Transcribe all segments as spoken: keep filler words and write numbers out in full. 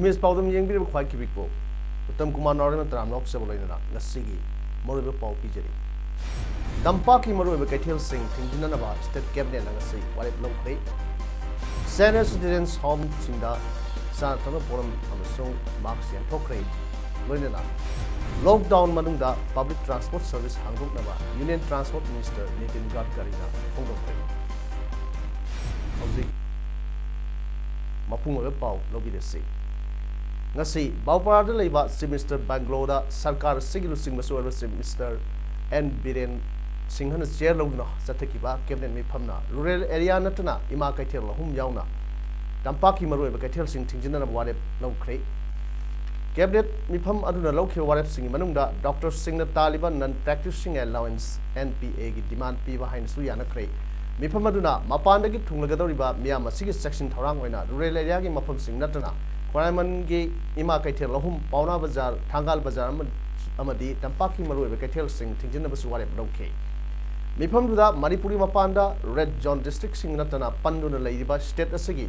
Image ꯄꯥꯎꯗꯝ ꯌꯦꯡꯕꯤꯔꯤꯕ ꯈ꯭ꯋꯥꯏ ꯈꯤꯕꯤꯛꯄꯨ ꯎꯠꯇꯝ ꯀꯨꯃꯥꯔ ꯅꯥꯎꯔꯦꯝꯅ ꯇꯔꯥꯝꯅ ꯑꯣꯛꯆꯕ ꯂꯣꯏꯅꯅ ꯉꯁꯤꯒꯤ ꯃꯔꯨꯑꯣꯏꯕ ꯄꯥꯎ ꯄꯤꯖꯔꯤ꯫ ꯇꯝꯄꯥꯛꯀꯤ ꯃꯔꯨꯑꯣꯏꯕ ꯀꯩꯊꯦꯜꯁꯤꯡ ꯊꯤꯡꯖꯤꯟꯅꯅꯕ ꯁ꯭ꯇꯦꯠ ꯀꯦꯕꯤꯅꯦꯠꯅ ꯉꯁꯤ ꯋꯥꯔꯦꯞ ꯂꯧꯈ꯭ꯔꯦ꯫ ꯁꯦꯅꯤꯌꯔ ꯁꯤꯇꯤꯖꯦꯟꯁ ꯍꯣꯝꯁꯤꯡꯗ ꯆꯥꯅ ꯊꯛꯅꯕ ꯄꯣꯠꯂꯝ ꯑꯃꯁꯨꯡ ꯃꯥꯛꯁ ꯌꯦꯟꯊꯣꯛꯈ꯭ꯔꯦ꯫ ꯂꯣꯏꯅꯅ ꯂꯣꯛꯗꯥꯎꯟ ꯃꯅꯨꯡꯗ ꯄꯕ꯭ꯂꯤꯛ ꯇ꯭ꯔꯥꯟꯁꯄꯣꯔꯠ ꯁꯔꯚꯤꯁ ꯍꯥꯡꯗꯣꯛꯅꯕ ꯌꯨꯅꯤꯌꯟ ꯇ꯭ꯔꯥꯟꯁꯄꯣꯔꯠ ꯃꯤꯅꯤꯁꯇꯔ ꯅꯤꯇꯤꯟ ꯒꯗꯀꯔꯤꯅ ꯐꯣꯡꯗꯣꯛꯈ꯭ꯔꯦ꯫ ꯍꯧꯖꯤꯛ ꯃꯄꯨꯡ ꯑꯣꯏꯕ ꯄꯥꯎ ꯂꯧꯕꯤꯔꯁꯤ꯫ ꯉꯁꯤ ꯕꯥꯎꯄꯥꯔꯥꯗ ꯂꯩꯕ ꯆꯤꯐ ꯃꯤꯅꯤꯁꯇꯔ ꯕꯪꯒ꯭ꯂꯣꯗ ꯁꯔꯀꯥꯔ ꯑꯁꯤꯒꯤ ꯂꯨꯆꯤꯡꯕꯁꯨ ꯑꯣꯏꯔꯕ ꯆꯤꯐ ꯃꯤꯅꯤꯁꯇꯔ ꯑꯦꯟ ꯕꯤꯔꯦꯟ ꯁꯤꯡꯍꯅ ꯆꯤꯌꯔ ꯂꯧꯗꯨꯅ ꯆꯠꯊꯈꯤꯕ ꯀꯦꯕꯤꯅꯦꯠ ꯃꯤꯐꯝꯅ ꯔꯨꯔꯦꯜ ꯑꯦꯔꯤꯌꯥ ꯅꯠꯇꯅ ꯏꯃꯥ ꯀꯩꯊꯦꯜ ꯑꯍꯨꯝ ꯌꯥꯎꯅ ꯇꯝꯄꯥꯛꯀꯤ ꯃꯔꯨꯑꯣꯏꯕ ꯀꯩꯊꯦꯜꯁꯤꯡ ꯊꯤꯡꯖꯤꯟꯅꯅꯕ ꯋꯥꯔꯦꯞ ꯂꯧꯈ꯭ꯔꯦ꯫ ꯀꯦꯕꯤꯅꯦꯠ ꯃꯤꯐꯝ ꯑꯗꯨꯅ ꯂꯧꯈꯤꯕ ꯋꯥꯔꯦꯞꯁꯤꯡꯒꯤ ꯃꯅꯨꯡꯗ ꯗꯣꯛꯇꯔꯁꯤꯡꯅ ꯇꯥꯜꯂꯤꯕ ꯅꯟ ꯄ꯭ꯔꯦꯛꯇꯤꯁꯤꯡ ꯑꯦꯂꯥꯎꯋꯦꯟꯁ, ꯑꯦꯟ ꯄꯤ ꯑꯦꯒꯤ ꯗꯤꯃꯥꯟ ꯄꯤꯕ ꯍꯥꯏꯅꯁꯨ ꯌꯥꯅꯈ꯭ꯔꯦ꯫ ꯃꯤꯐꯝ ꯑꯗꯨꯅ ꯃꯄꯥꯟꯗꯒꯤ ꯊꯨꯡꯂꯒꯗꯧꯔꯤꯕ ꯃꯤꯌꯥꯝ ꯑꯁꯤꯒꯤ ꯆꯦꯛꯁꯤꯟ ꯊꯧꯔꯥꯡ ꯑꯣꯏꯅ ꯔꯨꯔꯦꯜ ꯑꯦꯔꯤꯌꯥꯒꯤ ꯃꯐꯝꯁꯤꯡ ꯅꯠꯇꯅ ꯈ꯭ꯋꯥꯏꯔꯥꯏꯃꯟꯒꯤ ꯏꯃꯥ ꯀꯩꯊꯦꯜ ꯑꯍꯨꯝ, ꯄꯥꯎꯅꯥ ꯕꯖꯥꯔ, ꯊꯪꯒꯥꯜ ꯕꯖꯥꯔ ꯑꯃ-, ꯑꯃꯗꯤ ꯇꯝꯄꯥꯛꯀꯤ ꯃꯔꯨꯑꯣꯏꯕ ꯀꯩꯊꯦꯜꯁꯤꯡ ꯊꯤꯡꯖꯤꯟꯅꯕꯁꯨ ꯋꯥꯔꯦꯞ ꯂꯧꯈꯤ꯫ ꯃꯤꯐꯝꯗꯨꯗ ꯃꯅꯤꯄꯨꯔꯒꯤ ꯃꯄꯥꯟꯗ ꯔꯦꯗ ꯖꯣꯟ ꯗꯤꯁꯇ꯭ꯔꯤꯛꯁꯤꯡ ꯅꯠꯇꯅ ꯄꯟꯗꯨꯅ ꯂꯩꯔꯤꯕ ꯁ꯭ꯇꯦꯠ ꯑꯁꯤꯒꯤ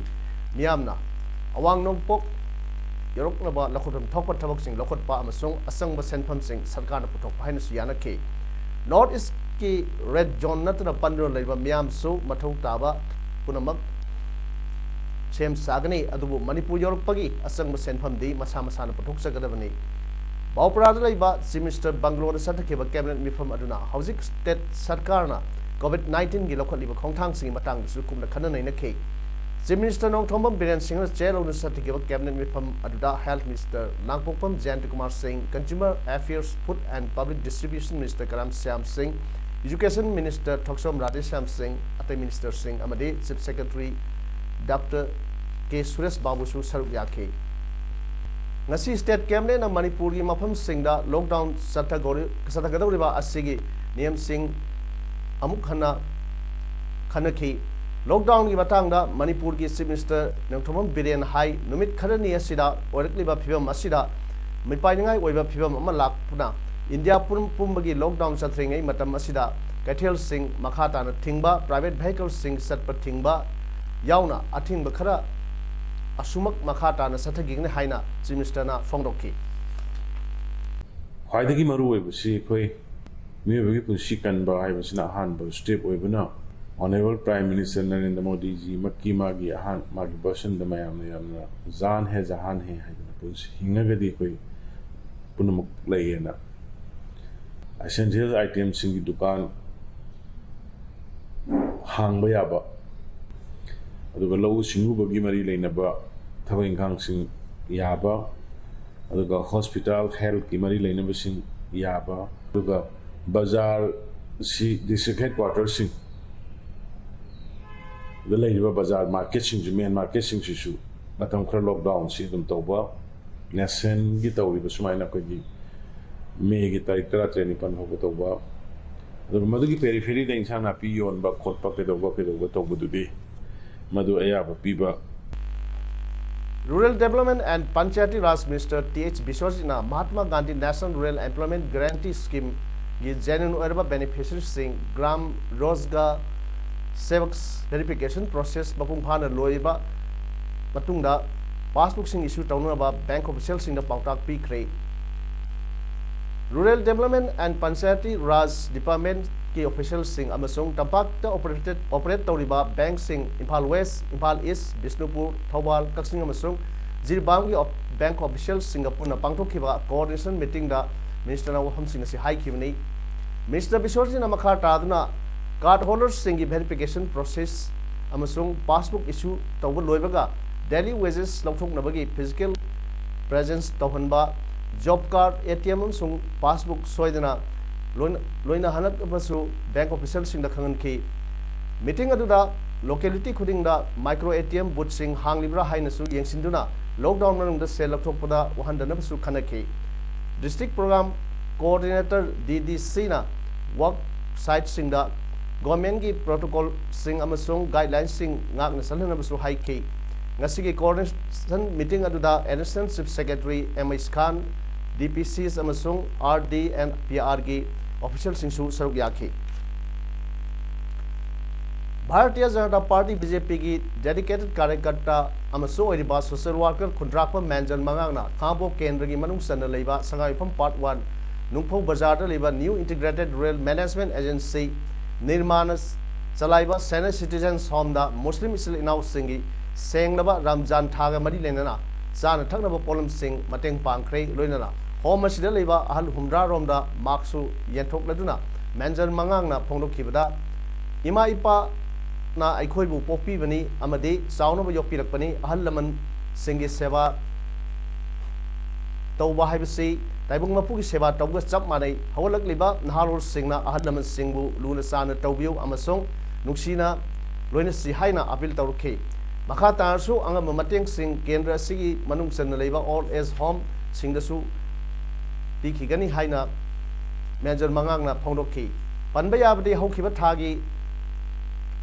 ꯃꯤꯌꯥꯝꯅ ꯑꯋꯥꯡ ꯅꯣꯡꯄꯣꯛ ꯌꯧꯔꯛꯅꯕ ꯂꯧꯈꯠꯐꯝ ꯊꯣꯛꯄ ꯊꯕꯛꯁꯤꯡ ꯂꯧꯈꯠꯄ ꯑꯃꯁꯨꯡ ꯑꯆꯪꯕ ꯁꯦꯟꯐꯝꯁꯤꯡ ꯁꯔꯀꯥꯔꯅ ꯄꯨꯊꯣꯛꯄ ꯍꯥꯏꯅꯁꯨ ꯌꯥꯅꯈꯤ꯫ ꯅꯣꯔꯠ ꯏꯁꯀꯤ ꯔꯦꯗ ꯖꯣꯟ ꯅꯠꯇꯅ ꯄꯟꯗꯨꯅ ꯂꯩꯕ ꯃꯤꯌꯥꯝꯁꯨ ꯃꯊꯧ ꯇꯥꯕ ꯄꯨꯝꯅꯃꯛ ꯁꯦꯝ ꯁꯥꯒꯅꯤ, ꯑꯗꯨꯕꯨ ꯃꯅꯤꯄꯨꯔ ꯌꯧꯔꯛꯄꯒꯤ ꯑꯆꯪꯕ ꯁꯦꯟꯐꯝꯗꯤ ꯃꯁꯥ ꯃꯁꯥꯅ ꯄꯨꯊꯣꯛꯆꯒꯗꯕꯅꯤ꯫ ꯕꯥꯎꯄꯔꯥꯗ ꯂꯩꯕ ꯆꯤꯐ ꯃꯤꯅꯤꯁꯇꯔ ꯕꯪꯒ꯭ꯂꯣꯗ ꯆꯠꯊꯈꯤꯕ ꯀꯦꯕꯤꯅꯦꯠ ꯃꯤꯐꯝ ꯑꯗꯨꯅ ꯍꯧꯖꯤꯛ ꯁ꯭ꯇꯦꯠ ꯁꯔꯀꯥꯔꯅ ꯀꯣꯚꯤꯗ ꯅꯥꯏꯟꯇꯤꯟꯒꯤ ꯂꯧꯈꯠꯂꯤꯕ ꯈꯣꯡꯊꯥꯡꯁꯤꯡꯒꯤ ꯃꯇꯥꯡꯗꯁꯨ ꯀꯨꯞꯅ ꯈꯟꯅ ꯅꯩꯅꯈꯤ꯫ ꯆꯤꯐ ꯃꯤꯅꯤꯁꯇꯔ ꯅꯣꯡꯊꯣꯝꯕꯝ ꯕꯤꯔꯦꯟ ꯁꯤꯡꯍꯅ ꯆꯤꯌꯔ ꯂꯧꯗꯨꯅ ꯆꯠꯊꯈꯤꯕ ꯀꯦꯕꯤꯅꯦꯠ ꯃꯤꯐꯝ ꯑꯗꯨꯗ health minister Langpoklakpam Jayanta Kumar Singh, consumer affairs, food and public distribution minister Karam Shyam Singh, education minister Thokchom Radheshyam Singh, ꯑꯇꯩ ꯃꯤꯅꯤꯁꯇꯔꯁꯤꯡ ꯑꯃꯗꯤ chief secretary doctor K Suresh ꯕꯥꯕꯨꯁꯨ ꯁꯔꯨꯛ ꯌꯥꯈꯤ꯫ ꯉꯁꯤ state cabinet ꯅ ꯃꯅꯤꯄꯨꯔꯒꯤ ꯃꯐꯝꯁꯤꯡꯗ lockdown ꯆꯠꯊꯒꯧꯔꯤ-, ꯆꯠꯊꯒꯗꯧꯔꯤꯕ ꯑꯁꯤꯒꯤ ꯅꯤꯌꯝꯁꯤꯡ ꯑꯃꯨꯛ ꯍꯟꯅ ꯈꯟꯅꯈꯤ꯫ Lockdown ꯒꯤ ꯃꯇꯥꯡꯗ ꯃꯅꯤꯄꯨꯔꯒꯤ Chief Minister ꯅꯣꯡꯊꯣꯝꯕꯝ ꯕꯤꯔꯦꯟ ꯍꯥꯏ, ꯅꯨꯃꯤꯠ ꯈꯔꯅꯤ ꯑꯁꯤꯗ ꯑꯣꯏꯔꯛꯂꯤꯕ ꯐꯤꯕꯝ ꯑꯁꯤꯗ ꯃꯤꯄꯥꯏꯅꯤꯡꯉꯥꯏ ꯑꯣꯏꯕ ꯐꯤꯕꯝ ꯑꯃ ꯂꯥꯛꯄꯅ ꯏꯟꯗꯤꯌꯥ ꯄꯨꯝ-, ꯄꯨꯝꯕꯒꯤ lockdown ꯆꯠꯊꯔꯤꯉꯩ ꯃꯇꯝ ꯑꯁꯤꯗ ꯀꯩꯊꯦꯜꯁꯤꯡ ꯃꯈꯥ ꯇꯥꯅ ꯊꯤꯡꯕ, private vehicle ꯁꯤꯡ ꯆꯠꯄ ꯊꯤꯡꯕ ꯌꯥꯎꯅ ꯑꯊꯤꯡꯕ ꯈꯔ ꯑꯁꯨꯃꯛ ꯃꯈꯥ ꯇꯥꯅ ꯆꯠꯊꯈꯤꯒꯅꯤ ꯍꯥꯏꯅ Chief Minister ꯅ ꯐꯣꯡꯗꯣꯛꯈꯤ꯫ ꯈ꯭ꯋꯥꯏꯗꯒꯤ ꯃꯔꯨ ꯑꯣꯏꯕꯁꯤ ꯑꯩꯈꯣꯏ ꯃꯤꯑꯣꯏꯕꯒꯤ ꯄꯨꯟꯁꯤ ꯀꯟꯕ ꯍꯥꯏꯕꯁꯤꯅ ꯑꯍꯥꯟꯕ step ꯑꯣꯏꯕꯅ, Honourable Prime Minister ꯅꯔꯦꯟꯗ꯭ꯔ ꯃꯣꯗꯤꯖꯤ ꯃꯛꯀꯤ ꯃꯥꯒꯤ ꯑꯍꯥꯟ-, ꯃꯥꯒꯤ ꯚꯥꯁꯟꯗ ꯃꯌꯥꯝꯅ ꯌꯥꯝꯅ "ꯖꯥꯟ ꯍꯦ ꯖꯍꯥꯟ ꯍꯦ" ꯍꯥꯏꯗꯅ ꯄꯨꯟꯁꯤ ꯍꯤꯡꯉꯒꯗꯤ ꯑꯩꯈꯣꯏ ꯄꯨꯝꯅꯃꯛ ꯂꯩꯌꯦꯅ essential item ꯁꯤꯡꯒꯤ ꯗꯨꯀꯥꯟ ꯍꯥꯡꯕ ꯌꯥꯕ, ꯑꯗꯨꯒ ꯂꯧꯎ ꯁꯤꯡꯎꯕꯒꯤ ꯃꯔꯤ ꯂꯩꯅꯕ ꯊꯕꯛ ꯏꯪꯈꯥꯡꯁꯤꯡ ꯌꯥꯕ, ꯑꯗꯨꯒ hospital, health ꯀꯤ ꯃꯔꯤ ꯂꯩꯅꯕꯁꯤꯡ ꯌꯥꯕ, ꯑꯗꯨꯒ ꯕꯖꯥꯔꯁꯤ district headquarter ꯁꯤꯡ ꯗ ꯂꯩꯔꯤꯕ ꯕꯖꯥꯔ market ꯁꯤꯡꯁꯨ, main market ꯁꯤꯡꯁꯤꯁꯨ ꯃꯇꯝ ꯈꯔ lockdown ꯁꯤ ꯑꯗꯨꯝ ꯇꯧꯕ, national ꯒꯤ ꯇꯧꯔꯤꯕ ꯁꯨꯃꯥꯏꯅ ꯑꯩꯈꯣꯏꯒꯤ ꯃꯦꯒꯤ ꯇꯥꯔꯤꯛ ꯇꯔꯥꯇꯔꯦꯠ ꯅꯤꯄꯥꯟ ꯐꯥꯎꯕ ꯇꯧꯕ, ꯑꯗꯨꯒ ꯃꯗꯨꯒꯤ periphery ꯗ ꯏꯟꯁꯥꯡ ꯅꯥꯄꯤ ꯌꯣꯟꯕ ꯈꯣꯠꯄ ꯀꯩꯗꯧꯕ ꯀꯩꯗꯧꯕ ꯇꯧꯕꯗꯨꯗꯤ ꯃꯗꯨ ꯑꯌꯥꯕ ꯄꯤꯕ꯫ Rural Development and Panchayati Raj Minister T H ꯕꯤꯁ꯭ꯋꯖꯤꯠꯅ Mahatma Gandhi National Rural Employment Guarantee Scheme ꯒꯤ genuine ꯑꯣꯏꯔꯕ beneficiary ꯁꯤꯡ Gram Rojgar Sevak verification process ꯃꯄꯨꯡ ꯐꯥꯅ ꯂꯣꯏꯕ ꯃꯇꯨꯡꯗ passbook ꯁꯤꯡ issue ꯇꯧꯅꯅꯕ bank official ꯁꯤꯡꯗ ꯄꯥꯎꯇꯥꯛ ꯄꯤꯈ꯭ꯔꯦ꯫ Rural Development and Panchayati Raj Department ꯀꯤ official ꯁꯤꯡ ꯑꯃꯁꯨꯡ ꯇꯝꯄꯥꯛꯇ operated, operate ꯇꯧꯔꯤꯕ bank ꯁꯤꯡ ꯏꯝꯐꯥꯜ West, ꯏꯝꯐꯥꯜ East, ꯕꯤꯁꯅꯨꯄꯨꯔ, ꯊꯧꯕꯥꯜ, ꯀꯛꯆꯤꯡ ꯑꯃꯁꯨꯡ ꯖꯤꯔꯤꯕꯥꯝꯒꯤ op-, bank official ꯁꯤꯡꯒ ꯄꯨꯟꯅ ꯄꯥꯡꯊꯣꯛꯈꯤꯕ coordination meeting ꯗ Minister ꯅ ꯋꯥꯐꯝꯁꯤꯡ ꯑꯁꯤ ꯍꯥꯏꯈꯤꯕꯅꯤ꯫ Minister ꯕꯤꯁ꯭ꯋꯖꯤꯠꯅ ꯃꯈꯥ ꯇꯥꯗꯨꯅ card holder ꯁꯤꯡꯒꯤ verification process ꯑꯃꯁꯨꯡ passbook issue ꯇꯧꯕ ꯂꯣꯏꯕꯒ daily wages ꯂꯧꯊꯣꯛꯅꯕꯒꯤ physical presence ꯇꯧꯍꯟꯕ, job card, A T M ꯑꯃꯁꯨꯡ passbook ꯁꯣꯏꯗꯅ ꯂꯣꯏꯅ-, ꯂꯣꯏꯅꯍꯟꯅꯕꯁꯨ bank official ꯁꯤꯡꯗ ꯈꯪꯍꯟꯈꯤ꯫ Meeting ꯑꯗꯨꯗ ꯂꯣꯀꯦꯂꯤꯇꯤ ꯈꯨꯗꯤꯡꯗ ꯃꯥꯏꯀ꯭ꯔꯣ ꯑꯦ ꯇꯤ ꯑꯦꯝ ꯕꯨꯠꯁꯤꯡ ꯍꯥꯡꯂꯤꯕ꯭ꯔꯥ ꯍꯥꯏꯅꯁꯨ ꯌꯦꯡꯁꯤꯟꯗꯨꯅ ꯂꯣꯛꯗꯥꯎꯟ ꯃꯅꯨꯡꯗ ꯁꯦꯜ ꯂꯧꯊꯣꯛꯄꯗ ꯋꯥꯍꯟꯗꯅꯕꯁꯨ ꯈꯟꯅꯈꯤ꯫ ꯗꯤꯁꯇ꯭ꯔꯤꯛ ꯄ꯭ꯔꯣꯒ꯭ꯔꯥꯝ ꯀꯣꯑꯣꯔꯗꯤꯅꯦꯇꯔ, ꯗꯤ ꯗꯤ ꯁꯤꯅ ꯋꯥꯔꯛ ꯁꯥꯏꯠꯁꯤꯡꯗ ꯒꯣꯔꯃꯦꯟꯒꯤ ꯄ꯭ꯔꯣꯇꯣꯀꯣꯜꯁꯤꯡ ꯑꯃꯁꯨꯡ ꯒꯥꯏꯗꯂꯥꯏꯟꯁꯤꯡ ꯉꯥꯛꯅ ꯆꯠꯍꯟꯅꯕꯁꯨ ꯍꯥꯏꯈꯤ꯫ ꯉꯁꯤꯒꯤ ꯀꯣꯑꯣꯔꯗꯤꯅꯦꯁꯟ ꯃꯤꯇꯤꯡ ꯑꯗꯨꯗ additional chief secretary M H Khan, D P ꯁꯤꯁ ꯑꯃꯁꯨꯡ ꯑꯥꯔ ꯗꯤ ꯑꯦꯟ ꯄꯤ ꯑꯥꯔꯒꯤ ꯑꯣꯐꯤꯁꯤꯌꯦꯜꯁꯤꯡꯁꯨ ꯁꯔꯨꯛ ꯌꯥꯈꯤ꯫ Bharatiya Janata party, B J ꯄꯤꯒꯤ ꯗꯦꯗꯤꯀꯦꯇꯦꯗ ꯀꯥꯔꯌꯀꯔꯇꯥ ꯑꯃꯁꯨ ꯑꯣꯏꯔꯤꯕ ꯁꯣꯁꯤꯌꯦꯜ ꯋꯥꯔꯀꯔ ꯈꯨꯟꯗ꯭ꯔꯥꯛꯄꯝ ꯃꯦꯟꯖꯟ ꯃꯉꯥꯡꯅ ꯈꯥꯉꯕꯣꯛ ꯀꯦꯟꯗ꯭ꯔꯒꯤ ꯃꯅꯨꯡ ꯆꯟꯅ ꯂꯩꯕ ꯁꯉꯥꯏꯌꯨꯝꯐꯝ ꯄꯥꯔꯠ ꯋꯥꯟ, ꯅꯨꯡꯐꯧ ꯕꯖꯥꯔꯗ ꯂꯩꯕ new integrated rural management agency, ꯅꯤꯔꯃꯥꯅ ꯆꯂꯥꯏꯕ ꯁꯦꯅꯤꯌꯔ ꯁꯤꯇꯤꯖꯟꯁ ꯍꯣꯝꯗ ꯃꯨꯁꯂꯤꯝ ꯏꯆꯤꯜ ꯏꯅꯥꯎꯁꯤꯡꯒꯤ ꯁꯦꯡꯂꯕ ꯔꯝꯖꯥꯟ ꯊꯥꯒ ꯃꯔꯤ ꯂꯩꯅꯅ ꯆꯥꯅ ꯊꯛꯅꯕ ꯄꯣꯠꯂꯝꯁꯤꯡ ꯃꯇꯦꯡ ꯄꯥꯡꯈ꯭ꯔꯦ꯫ ꯂꯣꯏꯅꯅ ꯍꯣꯝ ꯑꯁꯤꯗ ꯂꯩꯕ ꯑꯍꯜ ꯍꯨꯝꯗ꯭ꯔꯥ ꯔꯣꯝꯗ ꯃꯥꯛꯁꯨ ꯌꯦꯟꯊꯣꯛꯂꯗꯨꯅ ꯃꯦꯟꯖꯟ ꯃꯉꯥꯡꯅ ꯐꯣꯡꯗꯣꯛꯈꯤꯕꯗ, ꯏꯃꯥ ꯏꯄꯥꯅ ꯑꯩꯈꯣꯏꯕꯨ ꯄꯣꯛꯄꯤꯕꯅꯤ ꯑꯃꯗꯤ ꯆꯥꯎꯅꯕ ꯌꯣꯛꯄꯤꯔꯛꯄꯅꯤ꯫ ꯑꯍꯜ ꯂꯃꯟꯁꯤꯡꯒꯤ ꯁꯦꯕꯥ ꯇꯧꯕ ꯍꯥꯏꯕꯁꯤ ꯇꯥꯏꯕꯪ ꯃꯄꯨꯒꯤ ꯁꯦꯕꯥ ꯇꯧꯕꯒ ꯆꯞ ꯃꯥꯟꯅꯩ꯫ ꯍꯧꯒꯠꯂꯛꯂꯤꯕ ꯅꯍꯥꯔꯣꯜꯁꯤꯡꯅ ꯑꯍꯜ ꯂꯃꯟꯁꯤꯡꯕꯨ ꯂꯨꯅ ꯆꯥꯟꯅ ꯇꯧꯕꯤꯌꯨ ꯑꯃꯁꯨꯡ ꯅꯨꯡꯁꯤꯅ ꯂꯣꯏꯅꯁꯤ ꯍꯥꯏꯅ ꯑꯄꯤꯜ ꯇꯧꯔꯛꯈꯤ꯫ ꯃꯈꯥ ꯇꯥꯅꯁꯨ ꯑꯉꯝꯕ ꯃꯇꯦꯡꯁꯤꯡ ꯀꯦꯟꯗ꯭ꯔ ꯑꯁꯤꯒꯤ ꯃꯅꯨꯡ ꯆꯟꯅ ꯂꯩꯕ ꯑꯣꯜ ꯑꯦꯖ ꯍꯣꯝꯁꯤꯡꯗꯁꯨ ꯄꯤꯈꯤꯒꯅꯤ ꯍꯥꯏꯅ ꯃꯦꯟꯖꯟ ꯃꯉꯥꯡꯅ ꯐꯣꯡꯗꯣꯛꯈꯤ꯫ ꯄꯟꯕ ꯌꯥꯕꯗꯤ ꯍꯧꯈꯤꯕ ꯊꯥꯒꯤ,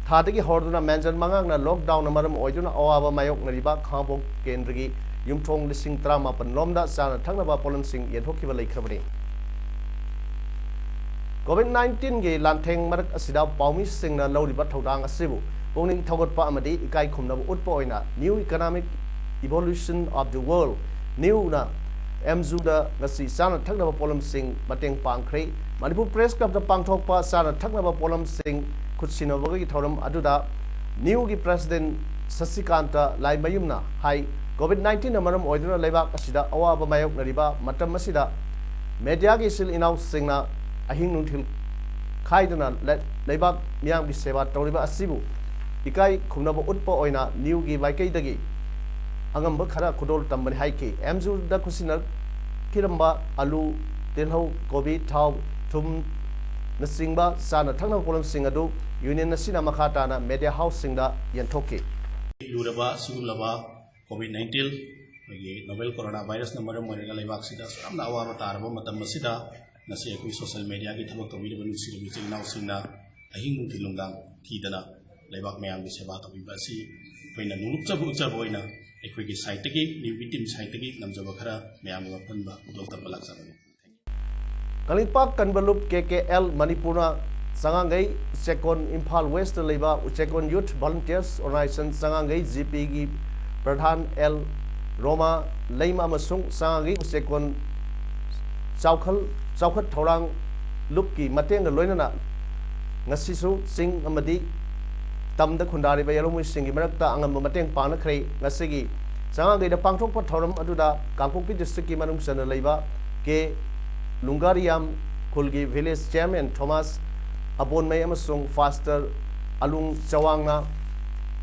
ꯊꯥꯗꯒꯤ ꯍꯧꯔꯗꯨꯅ ꯃꯦꯟꯖꯟ ꯃꯉꯥꯡꯅ ꯂꯣꯛꯗꯥꯎꯟꯅ ꯃꯔꯝ ꯑꯣꯏꯗꯨꯅ ꯑꯋꯥꯕ ꯃꯥꯌꯣꯛꯅꯔꯤꯕ ꯈꯥꯉꯕꯣꯛ ꯀꯦꯟꯗ꯭ꯔꯒꯤ ꯌꯨꯝꯊꯣꯡ ꯂꯤꯁꯤꯡ ꯇꯔꯥꯃꯥꯄꯟ ꯂꯣꯝꯗ ꯆꯥꯅ ꯊꯛꯅꯕ ꯄꯣꯠꯂꯝꯁꯤꯡ ꯌꯦꯟꯊꯣꯛꯈꯤꯕ ꯂꯩꯈ꯭ꯔꯕꯅꯤ꯫ ꯀꯣꯚꯤꯗ ꯅꯥꯏꯟꯇꯤꯟꯒꯤ ꯂꯥꯟꯊꯦꯡ ꯃꯔꯛ ꯑꯁꯤꯗ ꯄꯥꯎꯃꯤꯁꯤꯡꯅ ꯂꯧꯔꯤꯕ ꯊꯧꯗꯥꯡ ꯑꯁꯤꯕꯨ ꯄꯨꯛꯅꯤꯡ ꯊꯧꯒꯠꯄ ꯑꯃꯗꯤ ꯏꯀꯥꯏ ꯈꯨꯝꯅꯕ ꯎꯠꯄ ꯑꯣꯏꯅ New Economic Evolution of the World, ꯅꯤꯎꯅ ꯑꯦꯝꯖꯨꯗ ꯉꯁꯤ ꯆꯥꯅ ꯊꯛꯅꯕ ꯄꯣꯠꯂꯝꯁꯤꯡ ꯃꯇꯦꯡ ꯄꯥꯡꯈ꯭ꯔꯦ꯫ ꯃꯅꯤꯄꯨꯔ ꯄ꯭ꯔꯦꯁ ꯀ꯭ꯂꯕꯇ ꯄꯥꯡꯊꯣꯛꯄ ꯆꯥꯅ ꯊꯛꯅꯕ ꯄꯣꯠꯂꯝꯁꯤꯡ ꯈꯨꯠꯁꯤꯟꯅꯕꯒꯤ ꯊꯧꯔꯝ ꯑꯗꯨꯗ ꯅꯤꯎꯒꯤ ꯄ꯭ꯔꯦꯁꯤꯗꯦꯟ ꯁꯁꯤꯀꯥꯟꯇ ꯂꯥꯏꯃꯌꯨꯝꯅ ꯍꯥꯏ, ꯀꯣꯚꯤꯗ ꯅꯥꯏꯟꯇꯤꯟꯅ ꯃꯔꯝ ꯑꯣꯏꯗꯨꯅ ꯂꯩꯕꯥꯛ ꯑꯁꯤꯗ ꯑꯋꯥꯕ ꯃꯥꯌꯣꯛꯅꯔꯤꯕ ꯃꯇꯝ ꯑꯁꯤꯗ ꯃꯦꯗꯤꯌꯥꯒꯤ ꯏꯆꯤꯜ ꯏꯅꯥꯎꯁꯤꯡꯅ ꯑꯍꯤꯡ ꯅꯨꯡꯊꯤꯜ ꯈꯥꯏꯗꯅ ꯂꯩ-, ꯂꯩꯕꯥꯛ ꯃꯤꯌꯥꯝꯒꯤ ꯁꯦꯕꯥ ꯇꯧꯔꯤꯕ ꯑꯁꯤꯕꯨ ꯏꯀꯥꯏ ꯈꯨꯝꯅꯕ ꯎꯠꯄ ꯑꯣꯏꯅ ꯅꯤꯎꯒꯤ ꯃꯥꯏꯀꯩꯗꯒꯤ ꯑꯉꯝꯕ ꯈꯔ ꯈꯨꯗꯣꯜ ꯇꯝꯕꯅꯤ ꯍꯥꯏꯈꯤ꯫ ꯑꯦꯝꯖꯨꯗ ꯈꯨꯠꯁꯤꯟꯅꯈꯤꯔꯝꯕ ꯑꯂꯨ, ꯇꯤꯜꯍꯧ, ꯀꯣꯕꯤ, ꯊꯥꯎ, ꯊꯨꯝ, ꯅꯆꯤꯡꯕ ꯆꯥꯅ ꯊꯛꯅꯕ ꯄꯣꯠꯂꯝꯁꯤꯡ ꯑꯗꯨ ꯌꯨꯅꯤꯌꯟ ꯑꯁꯤꯅ ꯃꯈꯥ ꯇꯥꯅ ꯃꯦꯗꯤꯌꯥ ꯍꯥꯎꯁꯁꯤꯡꯗ ꯌꯦꯟꯊꯣꯛꯈꯤ꯫ ꯂꯨꯔꯕ ꯁꯤꯒꯨꯝꯂꯕ ꯀꯣꯚꯤꯗ ꯅꯥꯏꯟꯇꯤꯟ, ꯑꯩꯈꯣꯏꯒꯤ ꯅꯣꯕꯦꯜ ꯀꯣꯔꯣꯅꯥ ꯚꯥꯏꯔꯁꯅ ꯃꯔꯝ ꯑꯣꯏꯔꯒ ꯂꯩꯕꯥꯛꯁꯤꯗ ꯑꯁꯨꯛ ꯌꯥꯝꯅ ꯑꯋꯥꯕ ꯇꯥꯔꯕ ꯃꯇꯝ ꯑꯁꯤꯗ, ꯉꯁꯤ ꯑꯩꯈꯣꯏ ꯁꯣꯁꯤꯌꯦꯜ ꯃꯦꯗꯤꯌꯥꯒꯤ ꯊꯕꯛ ꯇꯧꯕꯤꯔꯤꯕ ꯅꯨꯡꯁꯤꯔꯕ ꯏꯆꯤꯜ ꯏꯅꯥꯎꯁꯤꯡꯅ ꯑꯍꯤꯡ ꯅꯨꯡꯊꯤꯜ ꯅꯨꯡꯗꯥꯡ ꯊꯤꯗꯅ ꯂꯩꯕꯥꯛ ꯃꯌꯥꯝꯒꯤ ꯁꯦꯕꯥ ꯇꯧꯕꯤꯕ ꯑꯁꯤ ꯑꯩꯈꯣꯏꯅ ꯅꯣꯡꯂꯨꯛꯆꯕ ꯎꯠꯆꯕ ꯑꯣꯏꯅ ꯑꯩꯈꯣꯏꯒꯤ ꯁꯥꯏꯠꯇꯒꯤ, ꯅ꯭ꯌꯨꯕꯤ ꯇꯤꯝ ꯁꯥꯏꯠꯇꯒꯤ ꯉꯝꯖꯕ ꯈꯔ ꯃꯌꯥꯝꯒꯤ ꯃꯐꯝꯗ ꯈꯨꯗꯣꯜ ꯇꯝꯕ ꯂꯥꯛꯆꯕꯅꯤ꯫ ꯀꯪꯂꯩꯄꯥꯛ ꯀꯟꯕ ꯂꯨꯞ, ꯀꯦ ꯀꯦ ꯑꯦꯜ, ꯃꯅꯤꯄꯨꯔꯅ ꯆꯉꯥꯡꯒꯩ ꯎꯆꯦꯛꯀꯣꯟ, ꯏꯝꯐꯥꯜ ꯋꯦꯁꯇ ꯂꯩꯕ ꯎꯆꯦꯛꯀꯣꯟ ꯌꯨꯊ ꯚꯣꯂꯨꯟꯇꯤꯌꯔꯁ ꯑꯣꯔꯒꯅꯥꯏꯖꯦꯁꯟ ꯆꯉꯥꯡꯒꯩ ꯖꯤ ꯄꯤꯒꯤ ꯄ꯭ꯔꯙꯥꯟ ꯑꯦꯜ ꯔꯣꯃꯥ ꯂꯩꯃ ꯑꯃꯁꯨꯡ ꯆꯉꯥꯡꯒꯩ ꯎꯆꯦꯛꯀꯣꯟ ꯆꯥꯎꯈꯜ, ꯆꯥꯎꯈꯠ ꯊꯧꯔꯥꯡ ꯂꯨꯞꯀꯤ ꯃꯇꯦꯡꯒ ꯂꯣꯏꯅꯅ ꯉꯁꯤꯁꯨ ꯆꯤꯡ ꯑꯃꯗꯤ ꯇꯝꯗ ꯈꯨꯟꯗꯥꯔꯤꯕ ꯌꯦꯜꯍꯧꯃꯤꯁꯤꯡꯒꯤ ꯃꯔꯛꯇ ꯑꯉꯝꯕ ꯃꯇꯦꯡ ꯄꯥꯡꯅꯈ꯭ꯔꯦ꯫ ꯉꯁꯤꯒꯤ ꯆꯉꯥꯡꯒꯩꯗ ꯄꯥꯡꯊꯣꯛꯄ ꯊꯧꯔꯝ ꯑꯗꯨꯗ ꯀꯥꯡꯄꯣꯛꯄꯤ ꯗꯤꯁꯇ꯭ꯔꯤꯛꯀꯤ ꯃꯅꯨꯡ ꯆꯟꯅ ꯂꯩꯕ ꯀꯦ ꯂꯨꯡꯒꯥꯔꯤꯌꯥꯝ ꯈꯨꯜꯒꯤ ꯚꯤꯂꯦꯖ ꯆꯤꯌꯔꯃꯦꯟ ꯊꯣꯃꯥꯁ ꯑꯕꯣꯟꯃꯩ ꯑꯃꯁꯨꯡ ꯐꯥꯁꯇꯔ ꯑꯂꯨꯡ ꯆꯋꯥꯡꯅ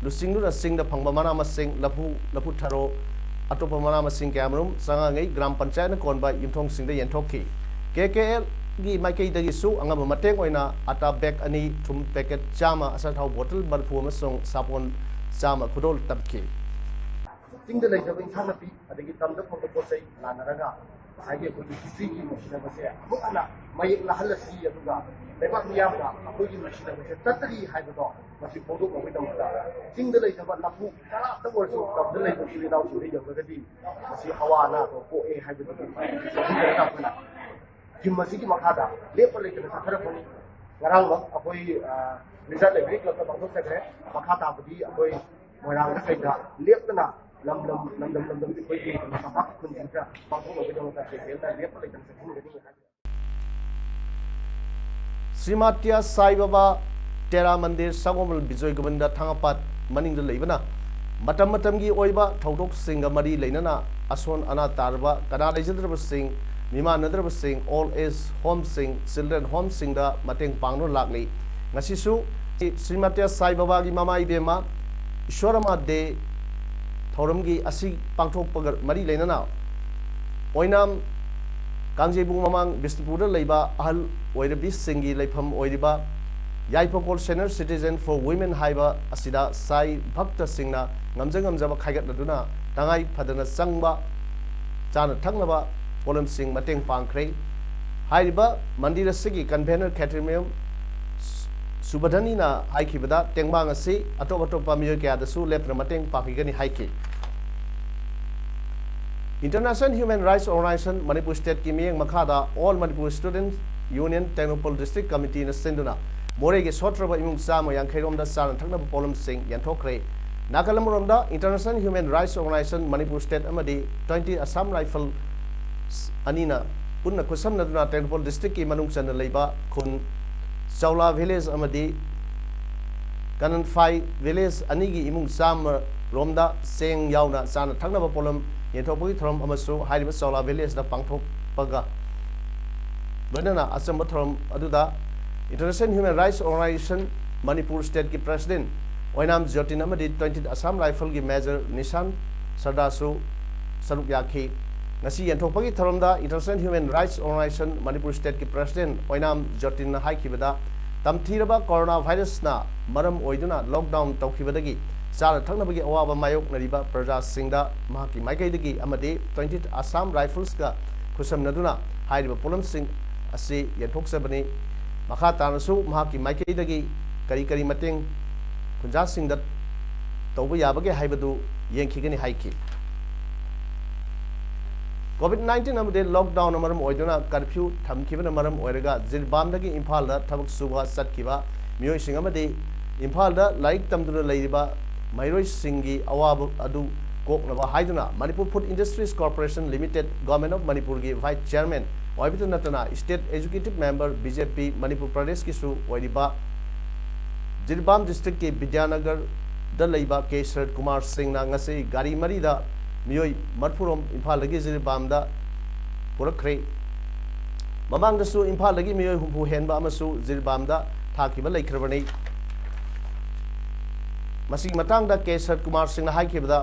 ꯂꯨꯆꯤꯡꯗꯨꯅ ꯆꯤꯡꯗ ꯐꯪꯕ ꯃꯅꯥ ꯃꯁꯤꯡ, ꯂꯐꯨ, ꯂꯐꯨ ꯊꯔꯣ, ꯑꯇꯣꯞꯄ ꯃꯅꯥ ꯃꯁꯤꯡ ꯀꯌꯥꯃꯔꯨꯝ ꯆꯉꯥꯡꯒꯩ ꯒ꯭ꯔꯥꯝ ꯄꯟꯆꯥꯌꯠꯅ ꯀꯣꯟꯕ ꯌꯨꯝꯊꯣꯡꯁꯤꯡꯗ ꯌꯦꯟꯊꯣꯛꯈꯤ꯫ ꯀꯦ ꯀꯦ ꯑꯦꯜꯒꯤ ꯃꯥꯏꯀꯩꯗꯒꯤꯁꯨ ꯑꯉꯝꯕ ꯃꯇꯦꯡ ꯑꯣꯏꯅ ꯑꯇꯥ ꯕꯦꯒ ꯑꯅꯤ, ꯊꯨꯝ ꯄꯦꯀꯦꯠ ꯆꯥꯝꯃ, ꯑꯆꯥꯊꯥꯎ ꯕꯣꯇꯜ ꯃꯔꯤꯐꯨ ꯑꯃꯁꯨꯡ ꯁꯥꯄꯣꯟ ꯆꯥꯝꯃ ꯈꯨꯗꯣꯜ ꯇꯝꯈꯤ꯫ ꯆꯤꯡꯗ ꯂꯩꯖꯕ ꯏꯟꯁꯥꯡ ꯅꯥꯄꯤ ꯑꯗꯒꯤ ꯇꯝꯗ ꯐꯪꯕ ꯄꯣꯠ ꯆꯩ ꯂꯥꯟꯅꯔꯒ ꯉꯁꯥꯏꯒꯤ ꯑꯩꯈꯣꯏꯒꯤ ꯍꯤꯁꯇ꯭ꯔꯤꯒꯤ ꯅꯨꯡꯁꯤꯅꯕꯁꯦ ꯑꯃꯨꯛ ꯍꯟꯅ ꯃꯌꯦꯛ ꯂꯥꯍꯜꯂꯁꯤ, ꯑꯗꯨꯒ ꯂꯩꯕꯥꯛ ꯃꯤꯌꯥꯝꯅ ꯑꯩꯈꯣꯏꯒꯤ ꯅꯨꯡꯁꯤꯅꯕꯁꯦ ꯇꯠꯇ꯭ꯔꯤ ꯍꯥꯏꯕꯗꯣ ꯃꯁꯤ ꯐꯣꯡꯗꯣꯛꯅꯕꯒꯤꯗꯃꯛꯇ ꯆꯤꯡꯗ ꯂꯩꯖꯕ ꯂꯐꯨ ꯇꯔꯥꯇ ꯑꯣꯏꯔꯁꯨ ꯇꯝꯗ ꯂꯩꯕ ꯏꯆꯤꯜ ꯏꯅꯥꯎꯁꯤꯡꯗ ꯌꯧꯔꯒꯗꯤ ꯃꯁꯤ ꯍꯋꯥ ꯑꯅꯥꯗꯣ ꯄꯣꯛꯑꯦ ꯍꯥꯏꯕꯗꯨꯒꯤ ꯈꯪꯍꯟꯗꯅ ꯑꯩꯈꯣꯏꯅ ꯇꯤꯝ ꯑꯁꯤꯒꯤ ꯃꯈꯥꯗ ꯂꯦꯞꯄ ꯂꯩꯇꯅ ꯆꯠꯊꯔꯛꯄꯅꯤ꯫ ꯉꯔꯥꯡꯃꯛ ꯑꯩꯈꯣꯏ ꯔꯤꯖꯥꯔꯠ ꯂꯥꯏꯕ꯭ꯔꯦꯔꯤ ꯀ꯭ꯂꯕꯇ ꯄꯥꯡꯊꯣꯛꯆꯈ꯭ꯔꯦ꯫ ꯃꯈꯥ ꯇꯥꯕꯗꯤ ꯑꯩꯈꯣꯏ ꯃꯣꯏꯔꯥꯡꯗ ꯀꯩꯗ ꯂꯦꯞꯇꯅ ꯂꯝꯗꯝ ꯂꯝꯗꯝ ꯂꯝꯗꯝꯒꯤ ꯑꯩꯈꯣꯏꯒꯤ ꯇꯝꯄꯥꯛ ꯈꯨꯟꯁꯤꯡꯁꯤꯗ ꯄꯥꯡꯊꯣꯛꯅꯕꯒꯤꯗꯃꯛꯇ ꯀꯦ ꯀꯦ ꯑꯦꯜꯅ ꯂꯦꯞꯄ ꯂꯩꯇꯅ ꯆꯠꯊꯃꯤꯟꯒꯅꯤ ꯍꯥꯏ꯫ ꯁ꯭ꯔꯤꯃꯥꯇ꯭ꯌ ꯁꯥꯏ ꯕꯥꯕꯥ ꯇꯦꯔꯥ ꯃꯟꯗꯤꯔ, ꯁꯒꯣꯃꯜ ꯕꯤꯖꯣꯏ ꯒꯣꯕꯤꯟꯗ ꯊꯥꯡꯒꯄꯥꯠ ꯃꯅꯤꯡꯗ ꯂꯩꯕꯅ ꯃꯇꯝ ꯃꯇꯝꯒꯤ ꯑꯣꯏꯕ ꯊꯧꯗꯣꯛꯁꯤꯡꯒ ꯃꯔꯤ ꯂꯩꯅꯅ ꯑꯁꯣꯟ ꯑꯅꯥ ꯇꯥꯔꯕ, ꯀꯅꯥ ꯂꯩꯖꯗ꯭ꯔꯕꯁꯤꯡ, ꯃꯤꯃꯥꯟꯅꯗ꯭ꯔꯕꯁꯤꯡ, ꯑꯣꯜ ꯑꯦꯖ ꯍꯣꯝꯁꯤꯡ, ꯆꯤꯜꯗ꯭ꯔꯦꯟ ꯍꯣꯝꯁꯤꯡꯗ ꯃꯇꯦꯡ ꯄꯥꯡꯗꯨꯅ ꯂꯥꯛꯂꯤ꯫ ꯉꯁꯤꯁꯨ ꯁ꯭ꯔꯤꯃꯥꯇ꯭ꯌ ꯁꯥꯏ ꯕꯥꯕꯥꯒꯤ ꯃꯃꯥ ꯏꯕꯦꯝꯃ ꯏꯁꯣꯔꯃꯥ ꯗꯦ ꯊꯧꯔꯝꯒꯤ ꯑꯁꯤ ꯄꯥꯡꯊꯣꯛꯄꯒ ꯃꯔꯤ ꯂꯩꯅꯅ ꯑꯣꯏꯅꯥꯝ ꯀꯥꯡꯖꯩꯕꯨꯡ ꯃꯃꯥꯡ ꯕꯤꯁꯅꯨꯄꯨꯔꯗ ꯂꯩꯕ ꯑꯍꯜ ꯑꯣꯏꯔꯕꯤꯁꯤꯡꯒꯤ ꯂꯩꯐꯝ ꯑꯣꯏꯔꯤꯕ ꯌꯥꯏꯐꯀꯣꯜ Senior Citizen for Women ꯍꯥꯏꯕ ꯑꯁꯤꯗ ꯁꯥꯏ ꯚꯛꯇꯁꯤꯡꯅ ꯉꯝꯖ ꯉꯝꯖꯕ ꯈꯥꯏꯒꯠꯅꯗꯨꯅ ꯇꯉꯥꯏ ꯐꯗꯅ ꯆꯪꯕ ꯆꯥꯅ ꯊꯛꯅꯕ ꯄꯣꯠꯂꯝꯁꯤꯡ ꯃꯇꯦꯡ ꯄꯥꯡꯈ꯭ꯔꯦ꯫ ꯍꯥꯏꯔꯤꯕ ꯃꯟꯗꯤꯔ ꯑꯁꯤꯒꯤ convener ꯈꯦꯇ꯭ꯔꯤꯃꯌꯨꯝ ꯁꯨꯕꯙꯅꯤꯅ ꯍꯥꯏꯈꯤꯕꯗ, ꯇꯦꯡꯕꯥꯡ ꯑꯁꯤ ꯑꯇꯣꯞ ꯑꯇꯣꯞꯄ ꯃꯤꯑꯣꯏ ꯀꯌꯥꯗꯁꯨ ꯂꯦꯞꯇꯅ ꯃꯇꯦꯡ ꯄꯥꯡꯈꯤꯒꯅꯤ ꯍꯥꯏꯈꯤ꯫ International Human Rights Organization Manipur State ꯀꯤ ꯃꯤꯠꯌꯦꯡ ꯃꯈꯥꯗ All Manipur Students Union Tengnoupal District Committee ꯅ ꯁꯤꯟꯗꯨꯅ ꯃꯣꯔꯦꯒꯤ ꯁꯣꯠꯇ꯭ꯔꯕ ꯏꯃꯨꯡ ꯆꯥꯝꯃ ꯌꯥꯡꯈꯩ ꯔꯣꯝꯗ ꯆꯥꯅ ꯊꯛꯅꯕ ꯄꯣꯠꯂꯝꯁꯤꯡ ꯌꯦꯟꯊꯣꯛꯈ꯭ꯔꯦ꯫ ꯅꯥꯀꯜ ꯑꯃꯔꯣꯝꯗ, International Human Rights Organization Manipur State ꯑꯃꯗꯤ twenty Assam Rifles ꯑꯅꯤꯅ ꯄꯨꯟꯅ ꯈꯨꯠꯁꯝꯅꯗꯨꯅ ꯇꯦꯡꯅꯧꯄꯜ district ꯀꯤ ꯃꯅꯨꯡ ꯆꯟꯅ ꯂꯩꯕ ꯈꯨꯟ ꯆꯧꯂꯥ village ꯑꯃꯗꯤ ꯀꯅꯟꯐꯥꯏ village ꯑꯅꯤꯒꯤ ꯏꯃꯨꯡ ꯆꯥꯝꯃ ꯔꯣꯝꯗ ꯆꯦꯡ ꯌꯥꯎꯅ ꯆꯥꯅ ꯊꯛꯅꯕ ꯄꯣꯠꯂꯝ ꯌꯦꯟꯊꯣꯛꯄꯒꯤ ꯊꯧꯔꯝ ꯑꯃꯁꯨ ꯍꯥꯏꯔꯤꯕ ꯆꯧꯂꯥ village ꯇ ꯄꯥꯡꯊꯣꯛꯄꯒ ꯂꯣꯏꯅꯅ ꯑꯆꯝꯕ ꯊꯧꯔꯝ ꯑꯗꯨꯗ International Human Rights Organization Manipur State ꯀꯤ President ꯑꯣꯏꯅꯥꯝ ꯖꯣꯇꯤꯟ ꯑꯃꯗꯤ twenty Assam Rifles ꯀꯤ Major ꯅꯤꯁꯥꯟ ꯁꯔꯗꯥꯔꯁꯨ ꯁꯔꯨꯛ ꯌꯥꯈꯤ꯫ ꯉꯁꯤ ꯌꯦꯟꯊꯣꯛꯄꯒꯤ ꯊꯧꯔꯝꯗ International Human Rights Organization Manipur State ꯀꯤ President ꯑꯣꯏꯅꯥꯝ ꯖꯣꯇꯤꯟꯅ ꯍꯥꯏꯈꯤꯕꯗ, ꯇꯝꯊꯤꯔꯕ corona virus ꯅ ꯃꯔꯝ ꯑꯣꯏꯗꯨꯅ lockdown ꯇꯧꯈꯤꯕꯗꯒꯤ ꯆꯥꯅ ꯊꯛꯅꯕꯒꯤ ꯑꯋꯥꯕ ꯃꯥꯌꯣꯛꯅꯔꯤꯕ ꯄ꯭ꯔꯖꯥꯁꯤꯡꯗ ꯃꯍꯥꯛꯀꯤ ꯃꯥꯏꯀꯩꯗꯒꯤ ꯑꯃꯗꯤ twenty Assam Rifles ꯀ ꯈꯨꯠꯁꯝꯅꯗꯨꯅ ꯍꯥꯏꯔꯤꯕ ꯄꯣꯠꯂꯝꯁꯤꯡ ꯑꯁꯤ ꯌꯦꯟꯊꯣꯛꯆꯕꯅꯤ꯫ ꯃꯈꯥ ꯇꯥꯅꯁꯨ ꯃꯍꯥꯛꯀꯤ ꯃꯥꯏꯀꯩꯗꯒꯤ ꯀꯔꯤ ꯀꯔꯤ ꯃꯇꯦꯡ ꯈꯨꯟꯖꯥꯁꯤꯡꯗ ꯇꯧꯕ ꯌꯥꯕꯒꯦ ꯍꯥꯏꯕꯗꯨ ꯌꯦꯡꯈꯤꯒꯅꯤ ꯍꯥꯏꯈꯤ꯫ COVID nineteen ꯑꯃꯗꯤ lockdown ꯅ ꯃꯔꯝ ꯑꯣꯏꯗꯨꯅ curfew ꯊꯝꯈꯤꯕꯅ ꯃꯔꯝ ꯑꯣꯏꯔꯒ ꯖꯤꯔꯤꯕꯥꯝꯗꯒꯤ ꯏꯝꯐꯥꯜꯗ ꯊꯕꯛ ꯁꯨꯕ ꯆꯠꯈꯤꯕ ꯃꯤꯑꯣꯏꯁꯤꯡ ꯑꯃꯗꯤ ꯏꯝꯐꯥꯜꯗ ꯂꯥꯏꯔꯤꯛ ꯇꯝꯗꯨꯅ ꯂꯩꯔꯤꯕ ꯃꯍꯩꯔꯣꯏꯁꯤꯡꯒꯤ ꯑꯋꯥꯕ ꯑꯗꯨ ꯀꯣꯛꯅꯕ ꯍꯥꯏꯗꯨꯅ Manipur Food Industries Corporation Limited, Government of Manipur ꯒꯤ Vice Chairman ꯑꯣꯏꯕꯇ ꯅꯠꯇꯅ State Executive Member BJP Manipur ꯄ꯭ꯔꯗꯦꯁꯀꯤꯁꯨ ꯑꯣꯏꯔꯤꯕ ꯖꯤꯔꯤꯕꯥꯝ district ꯀꯤ ꯕꯤꯗ꯭ꯌꯥꯅꯒꯔꯗ ꯂꯩꯕ ꯀꯦ ꯁꯔꯠ ꯀꯨꯃꯥꯔ ꯁꯤꯡꯅ ꯉꯁꯤ ꯒꯥꯔꯤ ꯃꯔꯤꯗ ꯃꯤꯑꯣꯏ ꯃꯔꯤꯐꯨ ꯔꯣꯝ ꯏꯝꯐꯥꯜꯗꯒꯤ ꯖꯤꯔꯤꯕꯥꯝꯗ ꯄꯨꯔꯛꯈ꯭ꯔꯦ꯫ ꯃꯃꯥꯡꯗꯁꯨ ꯏꯝꯐꯥꯜꯗꯒꯤ ꯃꯤꯑꯣꯏ ꯍꯨꯝꯐꯨ ꯍꯦꯟꯕ ꯑꯃꯁꯨ ꯖꯤꯔꯤꯕꯥꯝꯗ ꯊꯥꯈꯤꯕ ꯂꯩꯈ꯭ꯔꯕꯅꯤ꯫ ꯃꯁꯤꯒꯤ ꯃꯇꯥꯡꯗ ꯀꯦ ꯁꯔꯠ ꯀꯨꯃꯥꯔ ꯁꯤꯡꯅ ꯍꯥꯏꯈꯤꯕꯗ,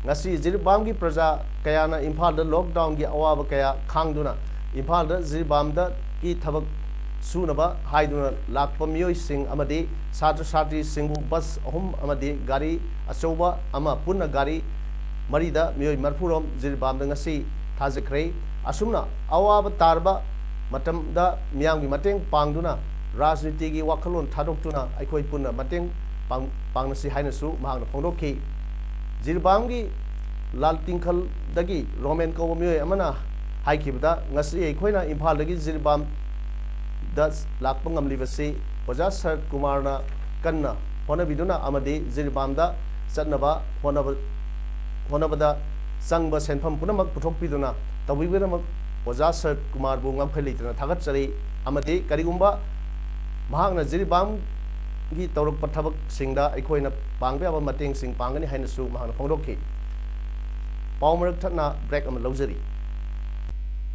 ꯉꯁꯤ ꯖꯤꯔꯤꯕꯥꯝꯒꯤ ꯄ꯭ꯔꯖꯥ ꯀꯌꯥꯅ ꯏꯝꯐꯥꯜꯗ lockdown ꯒꯤ ꯑꯋꯥꯕ ꯀꯌꯥ ꯈꯥꯡꯗꯨꯅ ꯏꯝꯐꯥꯜꯗ ꯖꯤꯔꯤꯕꯥꯝꯗꯒꯤ ꯊꯕꯛ ꯁꯨꯅꯕ ꯍꯥꯏꯗꯨꯅ ꯂꯥꯛꯄ ꯃꯤꯑꯣꯏꯁꯤꯡ ꯑꯃꯗꯤ ꯁꯥꯇ꯭ꯔ ꯁꯥꯇ꯭ꯔꯤꯁꯤꯡꯕꯨ ꯕꯁ ꯑꯍꯨꯝ ꯑꯃꯗꯤ ꯒꯥꯔꯤ ꯑꯆꯧꯕ ꯑꯃ, ꯄꯨꯟꯅ ꯒꯥꯔꯤ ꯃꯔꯤꯗ ꯃꯤꯑꯣꯏ ꯃꯔꯤꯐꯨ ꯔꯣꯝ ꯖꯤꯔꯤꯕꯥꯝꯗ ꯉꯁꯤ ꯊꯥꯖꯈ꯭ꯔꯦ꯫ ꯑꯁꯨꯝꯅ ꯑꯋꯥꯕ ꯇꯥꯔꯕ ꯃꯇꯝꯗ ꯃꯤꯌꯥꯝꯒꯤ ꯃꯇꯦꯡ ꯄꯥꯡꯗꯨꯅ, ꯔꯥꯖꯅꯤꯇꯤꯒꯤ ꯋꯥꯈꯜꯂꯣꯟ ꯊꯥꯗꯣꯛꯇꯨꯅ ꯑꯩꯈꯣꯏ ꯄꯨꯟꯅ ꯃꯇꯦꯡ ꯄꯥꯡ-, ꯄꯥꯡꯅꯁꯤ ꯍꯥꯏꯅꯁꯨ ꯃꯍꯥꯛꯅ ꯐꯣꯡꯗꯣꯛꯈꯤ꯫ ꯖꯤꯔꯤꯕꯥꯝꯒꯤ ꯂꯥꯜꯇꯤꯡꯈꯜꯗꯒꯤ ꯔꯣꯃꯦꯟ ꯀꯧꯕ ꯃꯤꯑꯣꯏ ꯑꯃꯅ ꯍꯥꯏꯈꯤꯕꯗ, ꯉꯁꯤ ꯑꯩꯈꯣꯏꯅ ꯏꯝꯐꯥꯜꯗꯒꯤ ꯖꯤꯔꯤꯕꯥꯝꯗ ꯂꯥꯛꯄ ꯉꯝꯂꯤꯕꯁꯤ ꯑꯣꯖꯥ ꯁꯔꯠ ꯀꯨꯃꯥꯔꯅ ꯀꯟꯅ ꯍꯣꯠꯅꯕꯤꯗꯨꯅ ꯑꯃꯗꯤ ꯖꯤꯔꯤꯕꯥꯝꯗ ꯆꯠꯅꯕ ꯍꯣꯠꯅꯕ-, ꯍꯣꯠꯅꯕꯗ ꯆꯪꯕ ꯁꯦꯟꯐꯝ ꯄꯨꯝꯅꯃꯛ ꯄꯨꯊꯣꯛꯄꯤꯗꯨꯅ ꯇꯧꯕꯤꯕꯒꯤꯗꯃꯛ ꯑꯣꯖꯥ ꯁꯔꯠ ꯀꯨꯃꯥꯔꯕꯨ ꯉꯝꯈꯩ ꯂꯩꯇꯅ ꯊꯥꯒꯠꯆꯔꯤ꯫ ꯑꯃꯗꯤ ꯀꯔꯤꯒꯨꯝꯕ ꯃꯍꯥꯛꯅ ꯖꯤꯔꯤꯕꯥꯝꯒꯤ ꯇꯧꯔꯛꯄ ꯊꯕꯛꯁꯤꯡꯗ ꯑꯩꯈꯣꯏꯅ ꯄꯥꯡꯕ ꯌꯥꯕ ꯃꯇꯦꯡꯁꯤꯡ ꯄꯥꯡꯒꯅꯤ ꯍꯥꯏꯅꯁꯨ ꯃꯍꯥꯛꯅ ꯐꯣꯡꯗꯣꯛꯈꯤ꯫ ꯄꯥꯎ ꯃꯔꯛ ꯊꯠꯅ break ꯑꯃ ꯂꯧꯖꯔꯤ꯫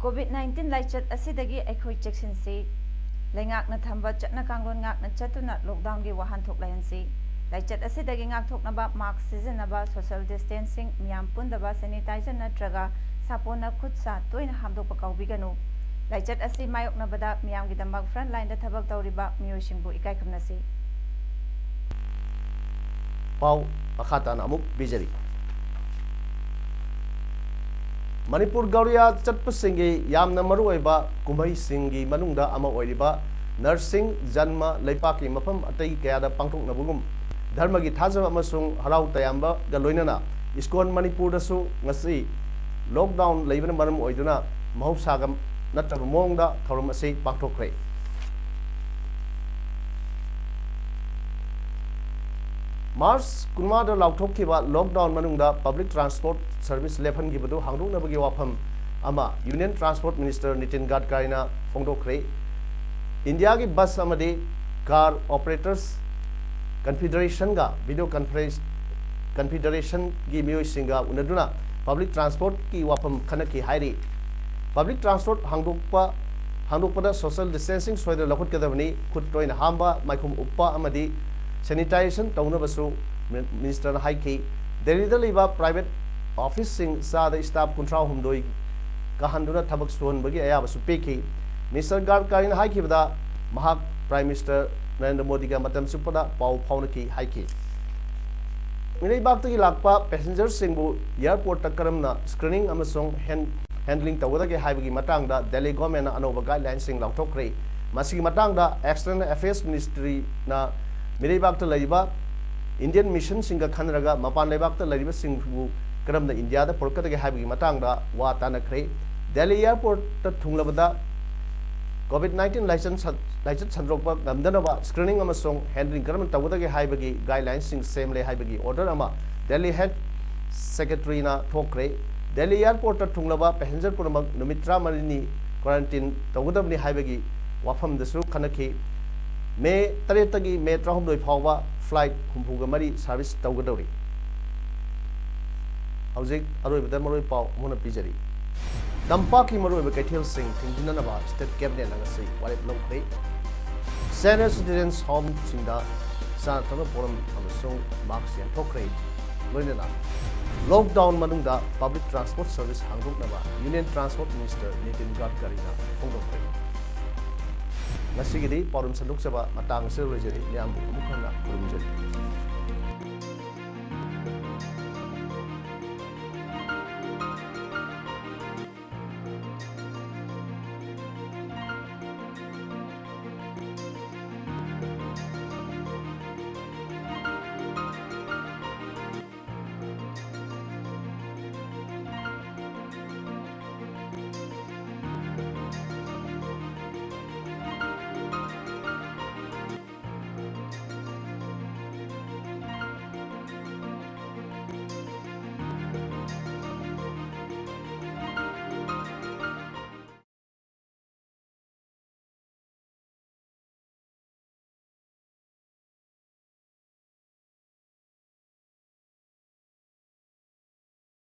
ꯀꯣꯚꯤꯗ ꯅꯥꯏꯟꯇꯤꯟ ꯂꯥꯏꯆꯠ ꯑꯁꯤꯗꯒꯤ ꯑꯩꯈꯣꯏ ꯆꯦꯛꯁꯤꯟꯁꯤ꯫ ꯂꯩꯉꯥꯛꯅ ꯊꯝꯕ ꯆꯠꯅ ꯀꯥꯡꯂꯣꯟ ꯉꯥꯛꯅ ꯆꯠꯇꯨꯅ lockdownꯒꯤ ꯋꯥꯍꯟꯊꯣꯛ ꯂꯩꯍꯟꯁꯤ꯫ ꯂꯥꯏꯆꯠ ꯑꯁꯤꯗꯒꯤ ꯉꯥꯛꯊꯣꯛꯅꯕ mask ꯁꯤꯖꯤꯟꯅꯕ, social distancing, ꯃꯤꯌꯥꯝ ꯄꯨꯟꯗꯕ, sanitizer ꯅꯠꯇ꯭ꯔꯒ ꯁꯥꯄꯣꯟꯅ ꯈꯨꯠ ꯁꯥ ꯇꯣꯏꯅ ꯍꯥꯝꯗꯣꯛꯄ ꯀꯥꯎꯕꯤꯒꯅꯨ꯫ ꯂꯥꯏꯆꯠ ꯑꯁꯤ ꯃꯥꯌꯣꯛꯅꯕꯗ ꯃꯤꯌꯥꯝꯒꯤꯗꯃꯛ front lineꯗ ꯊꯕꯛ ꯇꯧꯔꯤꯕ ꯃꯤꯑꯣꯏꯁꯤꯡꯕꯨ ꯏꯀꯥꯏ ꯈꯨꯝꯅꯁꯤ꯫ ꯄꯥꯎ ꯃꯈꯥ ꯇꯥꯅ ꯑꯃꯨꯛ ꯄꯤꯖꯔꯤ꯫ ꯃꯅꯤꯄꯨꯔ ꯒꯧꯔꯤꯌꯥ ꯆꯠꯄꯁꯤꯡꯒꯤ ꯌꯥꯝꯅ ꯃꯔꯨꯑꯣꯏꯕ ꯀꯨꯝꯍꯩꯁꯤꯡꯒꯤ ꯃꯅꯨꯡꯗ ꯑꯃ ꯑꯣꯏꯔꯤꯕ ꯅꯔꯁꯤꯡ ꯖꯟꯃ ꯂꯩꯄꯥꯛꯀꯤ ꯃꯐꯝ ꯑꯇꯩ ꯀꯌꯥꯗ ꯄꯥꯡꯊꯣꯛꯅꯕꯒꯨꯝ ꯙꯔꯃꯒꯤ ꯊꯥꯖꯕ ꯑꯃꯁꯨꯡ ꯍꯔꯥꯎ ꯇꯌꯥꯝꯕꯒ ꯂꯣꯏꯅꯅ ꯏꯁꯀꯣꯟ ꯃꯅꯤꯄꯨꯔꯗꯁꯨ ꯉꯁꯤ lockdown ꯂꯩꯕꯅ ꯃꯔꯝ ꯑꯣꯏꯗꯨꯅ ꯃꯍꯧꯁꯥꯒ ꯅꯠꯇꯕ ꯃꯑꯣꯡꯗ ꯊꯧꯔꯝ ꯑꯁꯤ ꯄꯥꯡꯊꯣꯛꯈ꯭ꯔꯦ꯫ ꯃꯥꯔꯆ ꯀꯨꯟꯃꯉꯥꯗ ꯂꯥꯎꯊꯣꯛꯈꯤꯕ lockdown ꯃꯅꯨꯡꯗ public transport service ꯂꯦꯞꯍꯟꯈꯤꯕꯗꯨ ꯍꯥꯡꯗꯣꯛꯅꯕꯒꯤ ꯋꯥꯐꯝ ꯑꯃ Union Transport Minister ꯅꯤꯇꯤꯟ ꯒꯗꯀꯥꯔꯤꯅ ꯐꯣꯡꯗꯣꯛꯈ꯭ꯔꯦ꯫ ꯏꯟꯗꯤꯌꯥꯒꯤ ꯕꯁ ꯑꯃꯗꯤ car operators confederationꯒ video conference, confederationꯒꯤ ꯃꯤꯑꯣꯏꯁꯤꯡꯒ ꯎꯅꯗꯨꯅ public transportꯀꯤ ꯋꯥꯐꯝ ꯈꯟꯅꯈꯤ ꯍꯥꯏꯔꯤ꯫ Public transport ꯍꯥꯡꯗꯣꯛꯄ, ꯍꯥꯡꯗꯣꯛꯄꯗ social distancing ꯁꯣꯏꯗꯅ ꯂꯧꯈꯠꯀꯗꯕꯅꯤ꯫ ꯈꯨꯠ ꯇꯣꯏꯅ ꯍꯥꯝꯕ, ꯃꯥꯏꯈꯨꯝ ꯎꯞꯄ ꯑꯃꯗꯤ sanitization ꯇꯧꯅꯕꯁꯨ ꯃꯤ-, ministerꯅ ꯍꯥꯏꯈꯤ꯫ ꯗꯦꯜꯂꯤꯗ ꯂꯩꯕ private officeꯁꯤꯡ ꯆꯥꯗ staff ꯀꯨꯟꯊ꯭ꯔꯥ ꯍꯨꯝꯗꯣꯏ ꯀꯥꯍꯟꯗꯨꯅ ꯊꯕꯛ ꯁꯨꯍꯟꯕꯒꯤ ꯑꯌꯥꯕꯁꯨ ꯄꯤꯈꯤ꯫ ꯃꯤꯁꯇꯔ ꯒꯗꯀꯥꯔꯤꯅ ꯍꯥꯏꯈꯤꯕꯗ, ꯃꯍꯥꯛ ꯄ꯭ꯔꯥꯏꯝ ꯃꯤꯅꯤꯁꯇꯔ ꯅꯔꯦꯟꯗ꯭ꯔ ꯃꯣꯗꯤꯒ ꯃꯇꯝ ꯆꯨꯞꯄꯗ ꯄꯥꯎ ꯐꯥꯎꯅꯈꯤ ꯍꯥꯏꯈꯤ꯫ ꯃꯤꯔꯩꯕꯥꯛꯇꯒꯤ ꯂꯥꯛꯄ ꯄꯦꯁꯦꯟꯖꯔꯁꯤꯡꯕꯨ ꯑꯦꯌꯔꯄꯣꯔꯠꯇ ꯀꯔꯝꯅ ꯁ꯭ꯀ꯭ꯔꯤꯅꯤꯡ ꯑꯃꯁꯨꯡ ꯍꯦꯟ-, ꯍꯦꯟꯗꯂꯤꯡ ꯇꯧꯒꯗꯒꯦ ꯍꯥꯏꯕꯒꯤ ꯃꯇꯥꯡꯗ ꯗꯦꯜꯂꯤ ꯒꯣꯔꯃꯦꯟꯅ ꯑꯅꯧꯕ ꯒꯥꯏꯗꯂꯥꯏꯟꯁꯤꯡ ꯂꯥꯎꯊꯣꯛꯈ꯭ꯔꯦ꯫ ꯃꯁꯤꯒꯤ ꯃꯇꯥꯡꯗ ꯑꯦꯛꯁꯇꯔꯅꯦꯜ ꯑꯦꯐꯤꯌꯔꯁ ꯃꯤꯅꯤꯁꯇ꯭ꯔꯤꯅ ꯃꯤꯔꯩꯕꯥꯛꯇ ꯂꯩꯔꯤꯕ ꯏꯟꯗꯤꯌꯟ ꯃꯤꯁꯟꯁꯤꯡꯒ ꯈꯟꯅꯔꯒ ꯃꯄꯥꯟ ꯂꯩꯕꯥꯛꯇ ꯂꯩꯔꯤꯕꯁꯤꯡꯕꯨ ꯀꯔꯝꯅ ꯏꯟꯗꯤꯌꯥꯗ ꯄꯨꯔꯛꯀꯗꯒꯦ ꯍꯥꯏꯕꯒꯤ ꯃꯇꯥꯡꯗ ꯋꯥ ꯇꯥꯟꯅꯈ꯭ꯔꯦ꯫ ꯗꯦꯜꯂꯤ ꯑꯦꯌꯔꯄꯣꯔꯠꯇ ꯊꯨꯡꯂꯕꯗ ꯀꯣꯚꯤꯗ ꯅꯥꯏꯟꯇꯤꯟ ꯂꯥꯏꯆꯠ ꯁꯟ-, ꯂꯥꯏꯆꯠ ꯁꯟꯗꯣꯛꯄ ꯉꯝꯗꯅꯕ ꯁ꯭ꯀ꯭ꯔꯤꯅꯤꯡ ꯑꯃꯁꯨꯡ ꯍꯦꯟꯗꯂꯤꯡ ꯀꯔꯝꯅ ꯇꯧꯒꯗꯒꯦ ꯍꯥꯏꯕꯒꯤ ꯒꯥꯏꯗꯂꯥꯏꯟꯁꯤꯡ ꯁꯦꯝꯂꯦ ꯍꯥꯏꯕꯒꯤ ꯑꯣꯔꯗꯔ ꯑꯃ ꯗꯦꯜꯂꯤ ꯍꯦꯜꯊ ꯁꯦꯀ꯭ꯔꯦꯇꯔꯤꯅ ꯊꯣꯛꯈ꯭ꯔꯦ꯫ ꯗꯦꯜꯂꯤ ꯑꯦꯌꯔꯄꯣꯔꯠꯇ ꯊꯨꯡꯂꯕ ꯄꯦꯁꯦꯟꯖꯔ ꯄꯨꯝꯅꯃꯛ ꯅꯨꯃꯤꯠ ꯇꯔꯥꯃꯔꯤꯅꯤ ꯀ꯭ꯋꯥꯔꯦꯟꯇꯤꯟ ꯇꯧꯒꯗꯕꯅꯤ ꯍꯥꯏꯕꯒꯤ ꯋꯥꯐꯝꯗꯁꯨ ꯈꯟꯅꯈꯤ꯫ ꯃꯦ ꯇꯔꯦꯠꯇꯒꯤ ꯃꯦ ꯇꯔꯥꯍꯨꯝꯗꯣꯏ ꯐꯥꯎꯕ ꯐ꯭ꯂꯥꯏꯠ ꯍꯨꯝꯐꯨꯒ ꯃꯔꯤ ꯁꯥꯔꯚꯤꯁ ꯇꯧꯒꯗꯧꯔꯤ꯫ ꯍꯧꯖꯤꯛ ꯑꯔꯣꯏꯕꯗ ꯃꯔꯨꯑꯣꯏ ꯄꯥꯎ ꯑꯃꯨꯛ ꯍꯟꯅ ꯄꯤꯖꯔꯤ꯫ ꯇꯝꯄꯥꯛꯀꯤ ꯃꯔꯨꯑꯣꯏꯕ ꯀꯩꯊꯦꯜꯁꯤꯡ ꯊꯤꯡꯖꯤꯟꯅꯅꯕ ꯁ꯭ꯇꯦꯠ ꯀꯦꯕꯤꯅꯦꯠꯅ ꯉꯁꯤ ꯋꯥꯔꯦꯞ ꯂꯧꯈ꯭ꯔꯦ꯫ ꯁꯦꯅꯤꯌꯔ ꯁꯤꯇꯤꯖꯦꯟꯁ ꯍꯣꯝꯁꯤꯡꯗ ꯆꯥꯅ ꯊꯛꯅ ꯄꯣꯠꯂꯝ ꯑꯃꯁꯨꯡ ꯃꯥꯛꯁ ꯌꯦꯟꯊꯣꯛꯈ꯭ꯔꯦ꯫ ꯂꯣꯏꯅꯅ ꯂꯣꯛꯗꯥꯎꯟ ꯃꯅꯨꯡꯗ ꯄꯕ꯭ꯂꯤꯛ ꯇ꯭ꯔꯥꯟꯁꯄꯣꯔꯠ ꯁꯔꯚꯤꯁ ꯍꯥꯡꯗꯣꯛꯅꯕ ꯌꯨꯅꯤꯌꯟ ꯇ꯭ꯔꯥꯟꯁꯄꯣꯔꯠ ꯃꯤꯅꯤꯁꯇꯔ ꯅꯤꯇꯤꯟ ꯒꯗꯀꯥꯔꯤꯅ ꯐꯣꯡꯗꯣꯛꯈ꯭ꯔꯦ꯫ ꯉꯁꯤꯒꯤꯗꯤ ꯄꯥꯎꯗꯝ ꯁꯟꯗꯣꯛꯆꯕ ꯃꯇꯥꯡ ꯑꯁꯤꯗ ꯂꯣꯏꯖꯔꯦ꯫ ꯃꯌꯥꯝꯕꯨ ꯑꯃꯨꯛ ꯍꯟꯅ ꯈꯨꯔꯨꯝꯖꯔꯤ꯫